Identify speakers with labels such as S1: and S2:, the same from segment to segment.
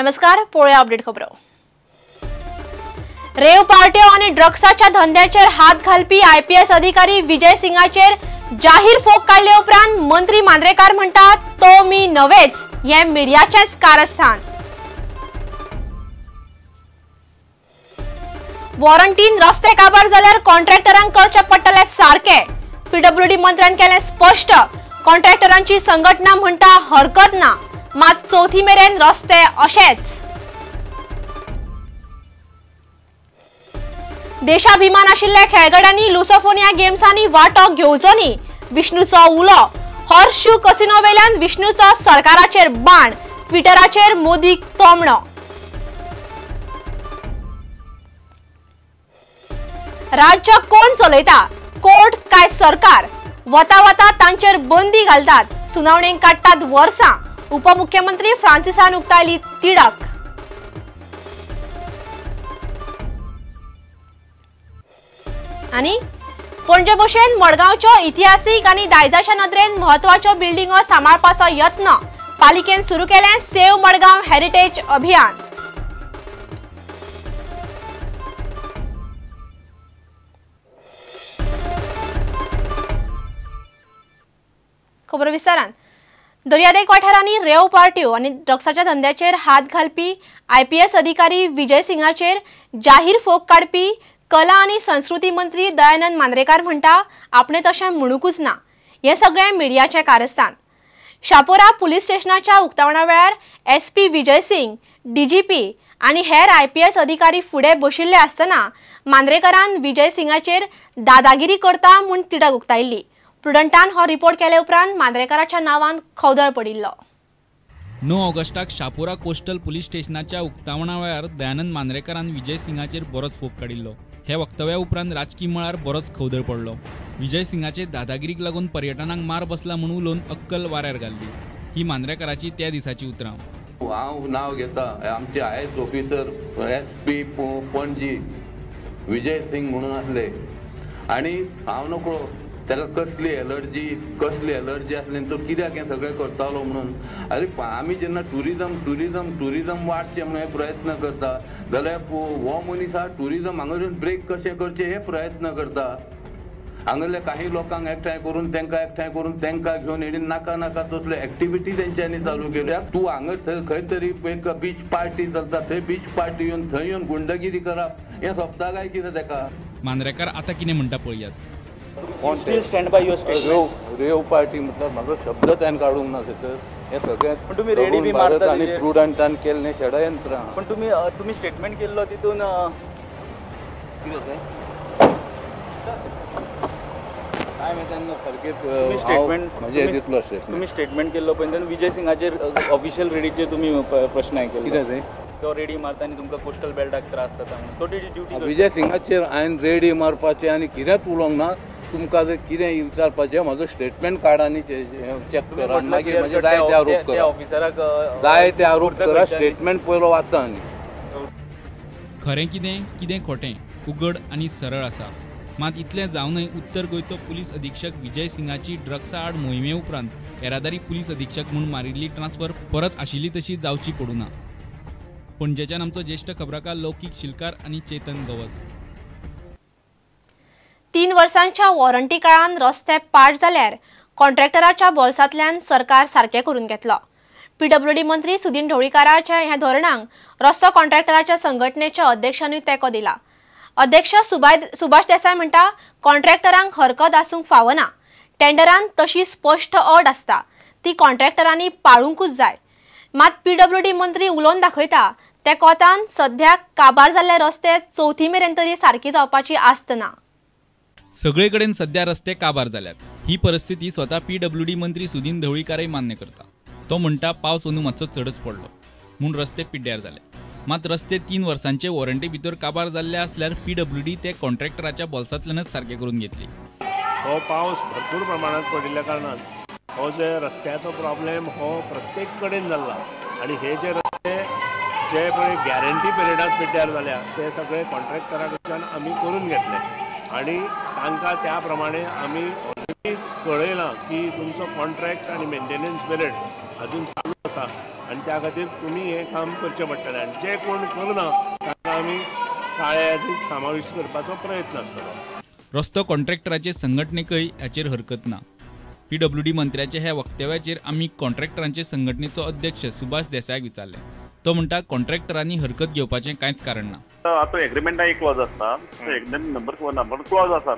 S1: नमस्कार, पळोवया अपडेट खबरो. रेव पार्ट्यो आनी ड्रग्साच्या धंद्याचेर हात घालपी आयपीएस अधिकारी विजय सिंगाचेर जाहीर फोग काडले उपरांत मंत्री मांद्रेकार म्हणटात तो मी नव्हेच, हे मिडियाचेच कारस्थान. वॉरंटीन रस्ते काबार जाल्यार कॉन्ट्रॅक्टरांक करचे पडटले सारके, पीडब्ल्यूडी मंत्र्यान केलें स्पश्ट. कॉन्ट्रॅक्टरांची संघटना म्हणटा हरकत ना, मात चवथी मेरेन रस्ते अशेच. देशाभिमान आशिल्ल्या खेळगड्यांनी लुसोफोनिया गेम्सांनी वांटो घेवचो न्ही, विष्णूचो उलो. हॉर्स शू कसिनो वेल्यान विष्णूचो सरकाराचेर बाण, ट्विटराचेर मोदीक तोमणो. राज्य कोण चलयता, कोर्ट काय सरकार? वता वता तांचेर बंदी घालतात, सुनावणेक काडटात वर्सां. उपमुख्यमंत्री फ्रांसिसान उक्तायली तिडक. आनी पणजे भशेन मडगांवच्यो इतिहासीक आनी दायजाच्या नदरेन म्हत्वाच्यो बिल्डिंगो सांबाळपाचो यत्न, पालिकेन सुरू केलें सेव्ह मडगांव हेरिटेज अभियान. खबर विस्तारान. दर्यादेग वाठारांनी रेव पार्ट्यो आनी ड्रग्साच्या धंद्याचेर हात घालपी आयपीएस अधिकारी विजय सिंगाचेर जाहीर फोग काडपी कला आनी संस्कृती मंत्री दयानंद मांद्रेकार म्हणटा आपणे तशें म्हणूकूच ना, हें सगळें मिडियाचें कारस्थान. शापोरा पुलीस स्टेशनाच्या उक्तावणा वेळार एसपी विजय सिंग, डीजीपी आनी हेर आयपीएस अधिकारी फुडें बशिल्ले आसतना मांद्रेकारान विजय सिंगाचेर दादागिरी करता म्हूण तिडक उक्तायल्ली. प्रुडंटान हो रिपोर्ट केले उपरांत मांद्रेकाराच्या नांवान खवदळ पडिल्लो.
S2: 9 ऑगस्टाक शापोरा कोस्टल पुलीस स्टेशनाच्या उक्तावणा वेळार दयानंद मांद्रेकारान विजय सिंगाचेर बरोच फोग काडिल्लो. हे वक्तव्या उपरांत राजकी मळार बरोच खवदळ पडलो. विजय सिंगाचे दादागिरीक लागून पर्यटनाक मार बसला म्हूण उलोवन अक्कल वाऱ्यार घाल्ली. ही मांद्रेकाराची त्या दिसाची उतरां.
S3: हांव नांव घेता, आमचे I S officer S P Panaji Vijay Singh म्हणून आसले आनी हांव नकळो ताका कसली एलर्जी आसली आनी तो कित्याक हें सगळें करतालो म्हणून. अरे आमी जेन्ना ट्युरिजम ट्युरिजम ट्युरिजम वाडचें म्हणून हे प्रयत्न करता जाल्यार हो मनीस हा ट्युरिजम हांगासून ब्रेक कशें करचें हे प्रयत्न करता. हांगासरल्या काही लोकांक एकठांय करून तांकां घेवन हेणी नाका नाका तसल्यो एक्टिविटी तेंच्यांनी चालू केल्या. तूं हांगा खंय तरी एक बीच पार्टी चलता, थंय बीच पार्टी येवन थंय येवन गुंडगिरी करप हें सोंपता काय कितें ताका?
S2: मांद्रेकार आतां कितें म्हणटा पळयात.
S4: Still stand by your statement.
S3: Rave party म्हटल्यार म्हाजो शब्द त्यान काडूंक ना थंयसर. हें सगळें
S4: तुमी रेडी बी मारता
S3: आनी प्रुडंटान केल्लें षडयंत्र.
S4: पण तुमी तुमी स्टेटमेंट केल्लो तितून
S3: कितें तें काय मागीर तेन्ना सारकें स्टेटमेंट म्हणजे दितलो स्टेटमेंट.
S4: तुमी स्टेटमेंट केल्लो पळय तेन्ना विजय सिंगाचेर ऑफिशियल रेडीचेर तुमी प्रश्न केलो
S3: कितें तें?
S4: तो रेडी मारता आनी तुमकां कोस्टल बेल्टाक त्रास जाता म्हणून तो तेजी ड्युटी.
S3: विजय सिंगाचेर हांवें रेडी मारपाचें आनी कितेंच उलोवंक ना. तुमकां जर कितें विचारपाचें म्हाजो स्टेटमेंट काड आनी चॅक करा, मागीर म्हजे जाय ते आरोप करा,
S4: ऑफिसराक
S3: जाय ते आरोप करा, स्टेटमेंट पयलो वाचा. आनी
S2: खरें कितें कितें खोटें उगड आनी सरळ आसा. मात इतलें जावनय उत्तर गोंयचो पुलीस अधीक्षक विजय सिंगाची ड्रग्सा आड मोहिमे उपरांत येरादारी पुलीस अधीक्षक म्हूण मारिल्ली ट्रान्सफर परत आशिल्ली तशी जावची पडूं ना. पणजेच्यान आमचो ज्येश्ठ खबराकार लौकीक शिलकार आनी चेतन गवस.
S1: 3 वर्सांच्या वॉरंटी काळान रस्ते पाड जाल्यार कॉन्ट्रॅक्टराच्या बोल्सांतल्यान सरकार सारकें करून घेतलो. पीडब्ल्यूडी मंत्री सुदीन ढवळीकाराच्या ह्या धोरणांक रस्तो कॉन्ट्रॅक्टराच्या संघटनेच्या अध्यक्षानूय तेंको दिला. अध्यक्ष सुभाष देसाय म्हणटा कॉन्ट्रॅक्टरांक हरकत आसूंक फावना, टेंडरान तशी स्पश्ट अट आसता, ती कॉन्ट्रॅक्टरांनी पाळूंकूच जाय. मात पीडब्ल्यूडी मंत्री उलोवन दाखयता त्या कोतान सध्या काबार जाल्ले रस्ते चवथी मेरेन तरी सारकी जावपाची आस्त ना.
S2: सगळे कडेन सध्या रस्ते काबार जाल्यात. ही परिस्थिती स्वता पीडब्ल्यूडी मंत्री सुदीन ढवळीकारय मान्य करता. तो म्हणटा पावस अंदू मातसो चडच पडलो म्हूण रस्ते पिड्ड्यार जाले. मात रस्ते 3 वर्सांचे वॉरंटी भितर काबार जाल्ले आसल्यार पीडब्ल्यूडी ते कॉन्ट्रॅक्टराच्या बोल्सांतल्यानच सारके करून घेतली.
S5: हो पावस भरपूर प्रमाणात पडिल्ल्या कारणान हो जे रस्त्याचो प्रॉब्लेम हो प्रत्येक कडेन जाला आनी हे जे रस्ते जे पळय गॅरंटी पिरियडात पिड्ड्यार जाल्या ते सगळे कॉन्ट्रॅक्टरा कडच्यान आमी करून घेतले आनी तांकां त्या प्रमाणे आमी ऑलरेडी कळयलां की तुमचो कॉन्ट्रॅक्ट आनी मेंटेनन्स पिरियड अजून चालू आसा. आनी त्या खातीर तुमी हें काम करचें पडटलें आनी जे कोण करना ताका आमी काळ्या यादीत समाविश्ट करपाचो प्रयत्न आसतलो.
S2: रस्तो कॉन्ट्रॅक्टराचे संघटनेकय हाचेर हरकत ना. पीडब्ल्यूडी मंत्र्याच्या ह्या वक्तव्याचेर आमी कॉन्ट्रॅक्टरांचे संघटनेचो अध्यक्ष सुभाष देसायाक विचारलें. तो म्हणटा कॉन्ट्रॅक्टरांनी हरकत घेवपाचें कांयच कारण ना.
S6: आतां एग्रीमेंटा एक क्लॉज आसता, एग्रीमेंट नंबर 1 क्लॉज आसा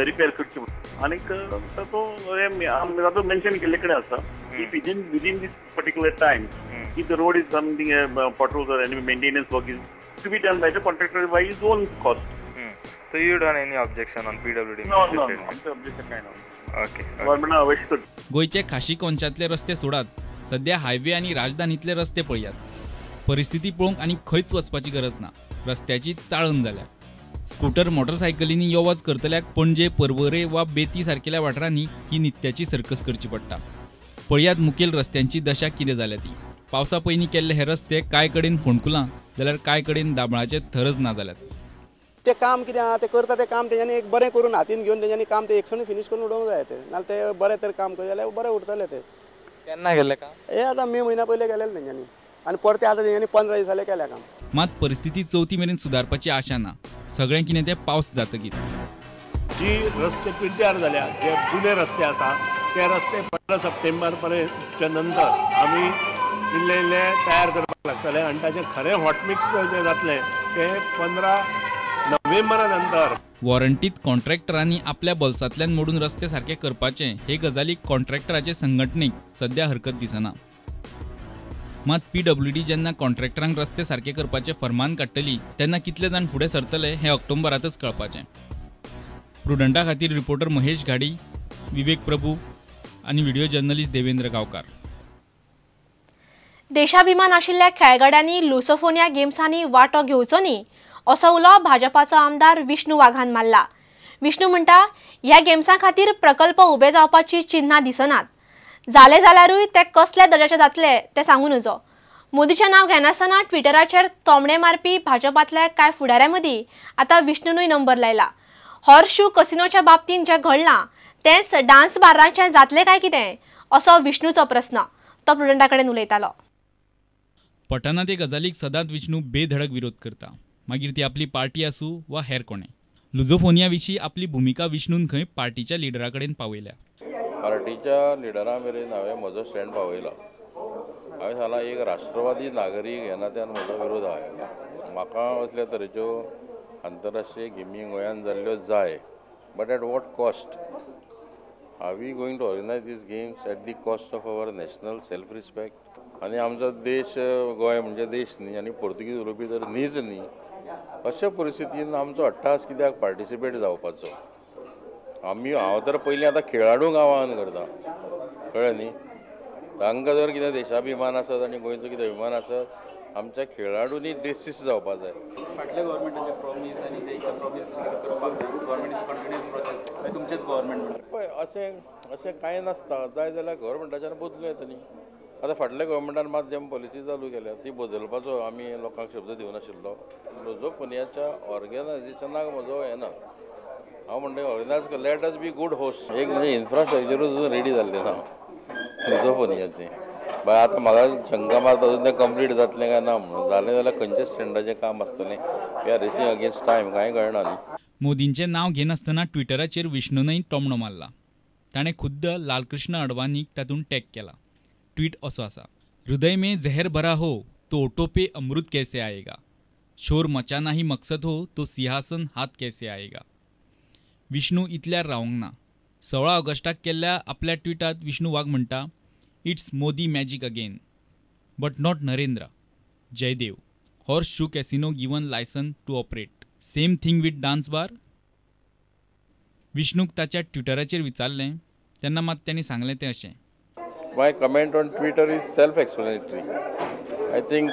S6: रिपेर करची आनीक तातूंत तातूंत मेन्शन केल्ले कडेन आसा if within this particular time if the road is something potholes or any maintenance work is to be done by the contractor by his own cost.
S7: So you don't any objection on PWD?
S6: No no, आमचें objection कांय ना.
S7: Okay,
S6: गव्हर्नमेंटान अवश्य.
S2: गोंयचे खाशी कोनशांतले रस्ते सोडात, सध्या highway आनी राजधानीतले रस्ते पळयात. परिस्थिती पळोवंक आनी खंयच वचपाची गरज ना. रस्त्याची चाळण जाल्या. स्कूटर मोटरसायकलींनी यो वच करतल्याक पणजे, पर्वरे वा बेती सारकेल्या वाठारांनी ही नित्याची सर्कस करची पडटा. पळयात मुखेल रस्त्यांची दशा कितें जाल्या ती. पावसा पयलीं केल्ले हे रस्ते कांय कडेन फोंडकुलां जाल्यार कांय कडेन दाबळाचे थरच ना जाल्यात.
S8: ते काम कितें आहा तें करता तें काम तेंच्यांनी एक बरें करून हातीन घेवन तेंच्यांनी काम तें एकसणी फिनीश करून उडोवंक जाय तें, नाल्यार ते बरें तर काम करता जाल्यार बरें उरतलें तें.
S7: केन्ना केल्लें काम?
S8: हे आतां मे म्हयन्या पयलीं केलेलें तेंच्यांनी आनी परतें आतां तेंच्यांनी 15 दिसांनी केलें काम.
S2: मात परिस्थिती चवथी मेरेन सुदारपाची आशा ना. सगळें कितें तें पावस जातकीच.
S5: जी रस्ते पिड्ड्यार जाल्या, जे जुने रस्ते आसा ते रस्ते 15 सप्टेंबर पर्यंतच्या नंतर आमी इल्ले इल्ले तयार करपाक लागतले आनी ताचें खरें हॉटमिक्स जें जातलें तें 15 नोव्हेंबरा नंतर.
S2: वॉरंटीत कॉन्ट्रॅक्टरांनी आपल्या बोल्सांतल्यान मोडून रस्ते सारके करपाचे हे गजालीक कॉन्ट्रॅक्टराचे संघटनेक सध्या हरकत दिसना. मात पीडब्ल्यूडी जेन्ना कॉन्ट्रॅक्टरांक रस्ते सारके करपाचे फरमान काडटली तेन्ना कितले जाण फुडें सरतले हें ऑक्टोबरांतच कळपाचें. प्रुडंटा खातीर रिपोर्टर महेश घाडी, विवेक प्रभू आनी व्हिडिओ जर्नलिस्ट देवेंद्र गांवकार.
S1: देशाभिमान आशिल्ल्या खेळगड्यांनी लुसोफोनिया गेम्सांनी वांटो घेवचो न्ही असो उलो भाजपाचो आमदार विष्णू वाघान मारला. विष्णू म्हणटा ह्या गेम्सां खातीर प्रकल्प उबे जावपाची चिन्हां दिसनात. जाले जाल्यारूय ते कसल्या दर्जाचे जातले ते सांगू नजो. मोदीचें नांव घेनासतना ट्विटराचेर तोमणे मारपी भाजपांतल्या कांय फुडाऱ्यां मदीं आतां विष्णुनूय नंबर लायला. हॉर्स शू कसिनोच्या बाबतींत जें घडलां तेंच डान्स बार्रांचें जातलें काय कितें असो विष्णूचो प्रस्न. तो प्रुडंटा कडेन उलयतालो.
S2: पटना ते गजालीक सदांच विष्णू बेधडक विरोध करता, मागीर ती आपली पार्टी आसूं वा हेर कोणें. लुझोफोनिया विशीं आपली भुमिका विष्णून खंय पार्टीच्या लिडरा कडेन पावयल्या.
S3: पार्टीच्या लिडरा मेरेन हांवें म्हजो स्टँड पावयला. हांवें सांगलां एक राष्ट्रवादी नागरीक ह्या नात्यान म्हजो विरोध आहा. म्हाका असल्या तरेच्यो आंतरराष्ट्रीय गेमी गोंयांत जाल्ल्यो जाय, but at what cost? Are we going to organise these games at the cost of our national self respect? आनी आमचो देश गोंय म्हणजे देश न्ही आनी पोर्तुगीज उलोवपी तर न्हीच न्ही, अशा परिस्थितीन आमचो अट्टाहास कित्याक पार्टिसिपेट जावपाचो? आमी हांव तर पयलीं आतां खेळाडूंक आवाहन करता, कळ्ळें न्ही? तांकां जर कितें देशाभिमान आसत आनी गोंयचो कितें अभिमान आसत, आमच्या खेळाडूंनी डेसीस जावपा जाय.
S4: फाटल्या गव्हर्मेंटाचे प्रॉमीस आनी ते प्रॉमीस करपाक जाय. गव्हर्मेंट is continuous process, तुमचेच गव्हर्मेंट.
S3: पळय अशें अशें कांय नासता. जाय जाल्यार गव्हर्मेंटाच्यान बदलूं येता न्ही. आतां फाटल्या गव्हर्मेंटान माध्यम पॉलिसी चालू केल्या, ती बदलपाचो आमी लोकांक शब्द दिवनाशिल्लो. लुझोफोनियाच्या ऑर्गनायझेशनाक म्हजो हें ना. हांव म्हणटा organise let us be good host. एक म्हणजे इन्फ्रास्ट्रक्चरूच अजून रेडी जाल्लें ना लुझोफोनियाचें. बाय आतां म्हाका शंका मारता अजून तें कंप्लीट जातलें काय ना म्हणून. जालें जाल्यार खंयच्या स्टँडाचें काम आसतलें? We are racing against time, कांय कळना न्ही.
S2: मोदींचें नांव घेनासतना ट्विटराचेर विष्णूनय टोमणो मारला. ताणें खुद्द लालकृष्ण अडवाणीक तातूंत टॅग केला. ट्वीट असो आसा, हृदय में जहर भरा हो तो ओटो पे अमृत कैसे आएगा, शोर मचाना ही मकसद हो तो सिंहासन हात कैसे आएगा. विष्णू इतल्यार रावंक ना. 16 ऑगस्टाक केल्ल्या आपल्या ट्विटांत विष्णू वाघ म्हणटा, it's Modi magic again but not Narendra. Jaydev horse shoe casino given licence to operate, same thing with dance bar. विष्णूक ताच्या ट्विटराचेर विचारलें तेन्ना मात तांणी सांगलें तें अशें,
S3: My comment on Twitter is self-explanatory. I think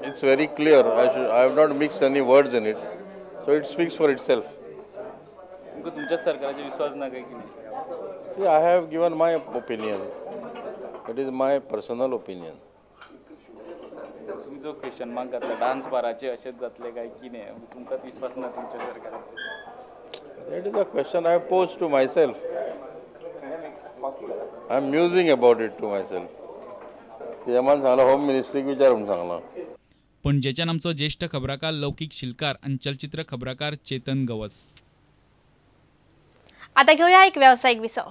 S3: it's very clear. I have not mixed any words in it, so it speaks for itself.
S4: तुमच्याच सरकाराचे विश्वास ना काय की नाही?
S3: See, I have given my opinion. It is my personal opinion.
S4: तुम्ही जो question mark घातला dance बाराचे अशेच जातले काय की नाही, तुमकां विश्वास ना तुमच्या सरकाराचे?
S3: That is a question I pose to myself. I am musing about it to myself.
S9: सीएमान सांगलां होम मिनिस्ट्रीक विचार म्हणून सांगलां.
S2: पणजेच्यान आमचो ज्येष्ठ खबराकार लौकीक शिलकार आनी चलचित्र खबराकार चेतन गवस.
S1: आता घेऊया एक व्यावसायिक विसव.